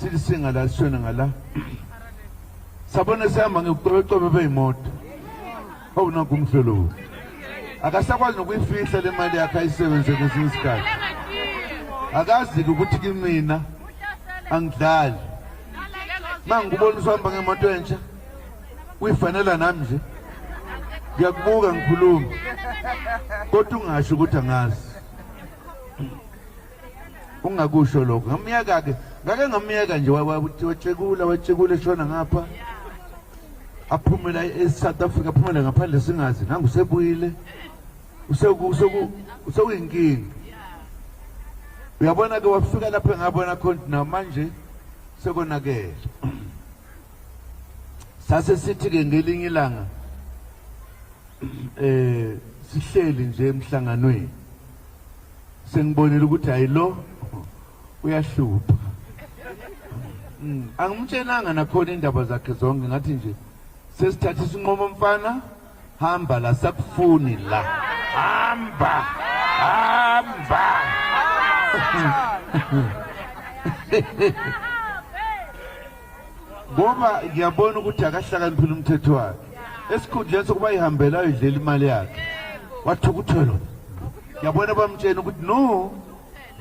Silisinga la sishona ngala. Sabona sihamba ngekucobecobhe beyimoto. Hawu nanku umhlolo. Akasakwazi nokuyifihla le mali yakhe ayisebenze kwesinye isikhathi. Akazi-ke ukuthi kimina angidlali. Ma ngikubona usuhamba ngemoto entsha uyifanela nami nje. Ngiyakubuka ngikhuluma. Kodwa ungasho ukuthi angazi. Ungakusho lokho. Ngamyeka-ke, ngake ngamyeka nje watshekula watshekula eshona ngapha. Aphumela e-South Africa, aphumele ngaphandle singazi. Nangu usebuyile. Usekuyinkinga. Uyabona ke wafika lapho engabona khona namanje sekonakele. Sase sithi ke ngelinye ilanga eh sihleli nje emhlanganweni sengibonile ukuthi hayi lo uyahlupha. Angimtshelanga nakhona indaba zakhe zonke, ngathi nje sesithatha isinqumo mfana, hamba la, sakufuni la, hamba hamba. Ngoba ngiyabona ukuthi akahlakaniphile umthetho wakhe. Esikhundleni sokuba ihambela ayodlela imali yakhe, wathukuthela. Ngiyabona bamtshena ukuthi no,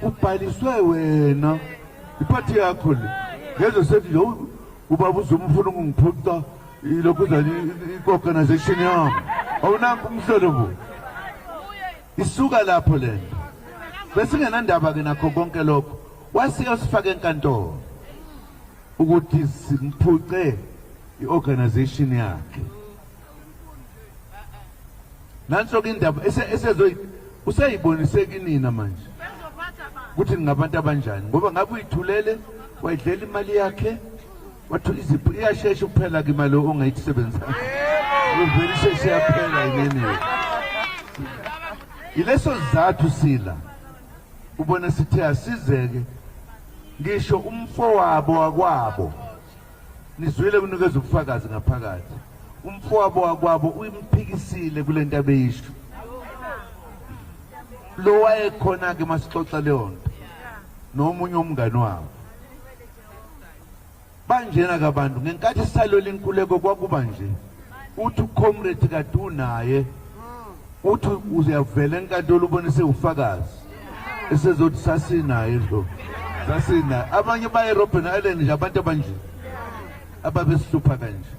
ubhaliswe wena, iphathi yakho le. Ngezwe sethi lo ubaba uZuma ufuna ukungiphuca ilokhuzana i-organization yami. Awunanku umhlolo bo. Isuka lapho lento. Besingenandaba ke nakho konke lokho. Wasike usifake enkantolo ukuthi simphuce i-organization yakhe. Nanso ke indaba esezoyi useyibonise kinina manje ukuthi ningabantu abanjani, ngoba ngabe uyithulele wayidlela imali yakhe, wathola izipho. Iyashesha ukuphela ke imali ongayisebenzisa, uvele isheshe yaphela inene. Yileso sizathu sila ubone sithe asizeke ngisho umfowabo wakwabo. Nizwile kunikeza ubufakazi ngaphakathi, umfowabo wakwabo uyimphikisile kule nto abeyisho. Lo wayekhona-ke masixoxa leyo nto nomunye umngani wabo. Banjena kabantu ngenkathi sisalwela inkuleko kwakuba nje uthi ucomrade kade unaye, uthi uyavela enkantolo ubone sewufakazi esezothi sasinaye lo, sasinaye. Abanye baye Robben Island nje, abantu abanje ababesihlupha kanje.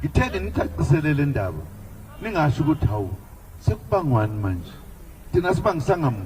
Ngithe ngicacisele le ndaba, ningasho ukuthi hawu sekubangwani manje, thina sibangisanga muntu.